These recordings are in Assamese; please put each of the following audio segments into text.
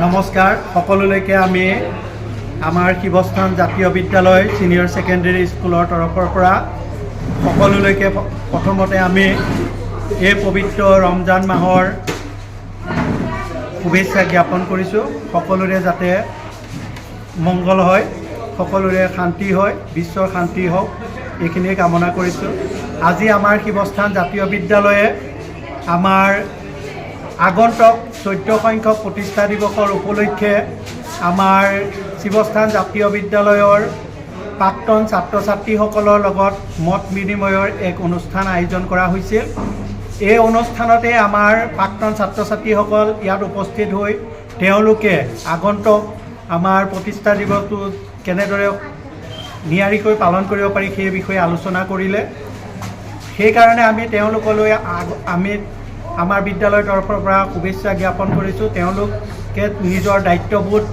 নমস্কাৰ সকলোলৈকে। আমি আমাৰ শিৱস্থান জাতীয় বিদ্যালয় ছিনিয়ৰ ছেকেণ্ডেৰী স্কুলৰ তৰফৰ পৰা সকলোলৈকে প্ৰথমতে আমি এই পবিত্ৰ ৰমজান মাহৰ শুভেচ্ছা জ্ঞাপন কৰিছোঁ। সকলোৰে যাতে মংগল হয়, সকলোৰে শান্তি হয়, বিশ্বৰ শান্তি হওক, এইখিনিয়ে কামনা কৰিছোঁ। আজি আমাৰ শিৱস্থান জাতীয় বিদ্যালয়ে আমাৰ আগন্তুক 14 সংখ্যক প্ৰতিষ্ঠা দিৱসৰ উপলক্ষে আমাৰ শিৱস্থান জাতীয় বিদ্যালয়ৰ প্ৰাক্তন ছাত্ৰ ছাত্ৰীসকলৰ লগত মত বিনিময়ৰ এক অনুষ্ঠান আয়োজন কৰা হৈছিল। এই অনুষ্ঠানতে আমাৰ প্ৰাক্তন ছাত্ৰ ছাত্ৰীসকল ইয়াত উপস্থিত হৈ তেওঁলোকে আগন্তুক আমাৰ প্ৰতিষ্ঠা দিৱসটো কেনেদৰে নিয়াৰিকৈ পালন কৰিব পাৰি, সেই বিষয়ে আলোচনা কৰিলে। সেইকাৰণে আমি তেওঁলোকলৈ আমি আমাৰ বিদ্যালয়ৰ তৰফৰ পৰা শুভেচ্ছা জ্ঞাপন কৰিছোঁ। তেওঁলোকে নিজৰ দায়িত্ববোধ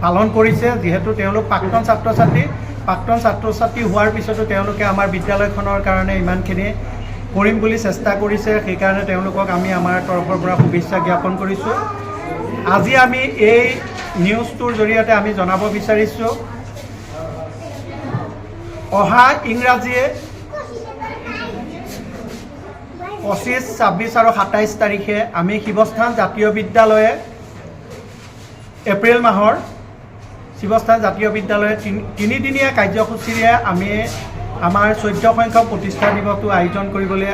পালন কৰিছে। যিহেতু তেওঁলোক প্ৰাক্তন ছাত্ৰ ছাত্ৰী, প্ৰাক্তন ছাত্ৰ ছাত্ৰী হোৱাৰ পিছতো তেওঁলোকে আমাৰ বিদ্যালয়খনৰ কাৰণে ইমানখিনি কৰিম বুলি চেষ্টা কৰিছে, সেইকাৰণে তেওঁলোকক আমি আমাৰ তৰফৰ পৰা শুভেচ্ছা জ্ঞাপন কৰিছোঁ। আজি আমি এই নিউজটোৰ জৰিয়তে আমি জনাব বিচাৰিছোঁ, অহা ইংৰাজীয়ে 25, 26 আৰু 27 তাৰিখে আমি শিৱস্থান জাতীয় বিদ্যালয়ে এপ্ৰিল মাহৰ শিৱস্থান জাতীয় বিদ্যালয়ে তিনিদিনীয়া কাৰ্যসূচীৰে আমি আমাৰ 14 সংখ্যক প্ৰতিষ্ঠা দিৱসটো আয়োজন কৰিবলৈ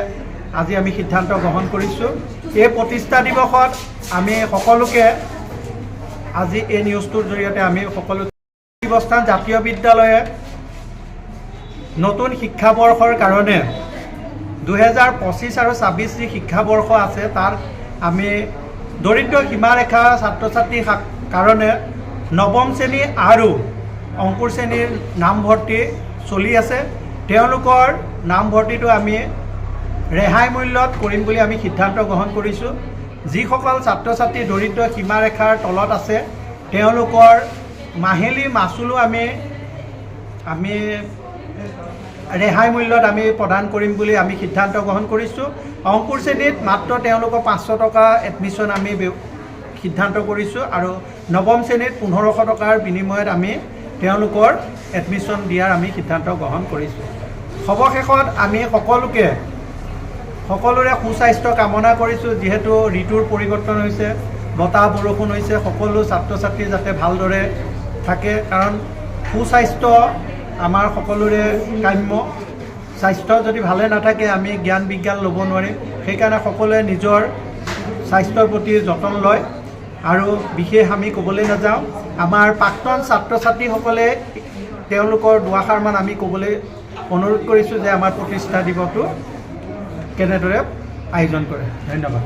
আজি আমি সিদ্ধান্ত গ্ৰহণ কৰিছোঁ। এই প্ৰতিষ্ঠা দিৱসত আমি সকলোকে আজি এই নিউজটোৰ জৰিয়তে আমি সকলো শিৱস্থান জাতীয় বিদ্যালয়ে নতুন শিক্ষাবৰ্ষৰ কাৰণে 2025 আৰু 26 যি শিক্ষাবৰ্ষ আছে, তাত আমি দৰিদ্ৰ সীমাৰেখা ছাত্ৰ ছাত্ৰীৰ কাৰণে নৱম শ্ৰেণী আৰু অংকুৰ শ্ৰেণীৰ নামভৰ্তি চলি আছে। তেওঁলোকৰ নামভৰ্তিটো আমি ৰেহাই মূল্যত কৰিম বুলি আমি সিদ্ধান্ত গ্ৰহণ কৰিছোঁ। যিসকল ছাত্ৰ ছাত্ৰী দৰিদ্ৰ সীমাৰেখাৰ তলত আছে, তেওঁলোকৰ মাহিলী মাচুলো আমি আমি ৰেহাই মূল্যত আমি প্ৰদান কৰিম বুলি আমি সিদ্ধান্ত গ্ৰহণ কৰিছোঁ। অংকুৰ শ্ৰেণীত মাত্ৰ তেওঁলোকৰ 500 টকা এডমিশ্যন আমি সিদ্ধান্ত কৰিছোঁ আৰু নৱম শ্ৰেণীত 1500 টকাৰ বিনিময়ত আমি তেওঁলোকৰ এডমিশ্যন দিয়াৰ আমি সিদ্ধান্ত গ্ৰহণ কৰিছোঁ। সৰ্বশেষত আমি সকলোৰে সুস্বাস্থ্য কামনা কৰিছোঁ। যিহেতু ঋতুৰ পৰিৱৰ্তন হৈছে, বতাহ বৰষুণ হৈছে, সকলো ছাত্ৰ ছাত্ৰী যাতে ভালদৰে থাকে, কাৰণ সুস্বাস্থ্য আমাৰ সকলোৰে কাম্য। স্বাস্থ্য যদি ভালে নাথাকে, আমি জ্ঞান বিজ্ঞান ল'ব নোৱাৰিম। সেইকাৰণে সকলোৱে নিজৰ স্বাস্থ্যৰ প্ৰতি যতন লয় আৰু বিশেষ আমি ক'বলৈ নাযাওঁ। আমাৰ প্ৰাক্তন ছাত্ৰ ছাত্ৰীসকলে তেওঁলোকৰ দুআষাৰমান আমি ক'বলৈ অনুৰোধ কৰিছোঁ যে আমাৰ প্ৰতিষ্ঠা দিৱসটো কেনেদৰে আয়োজন কৰে। ধন্যবাদ।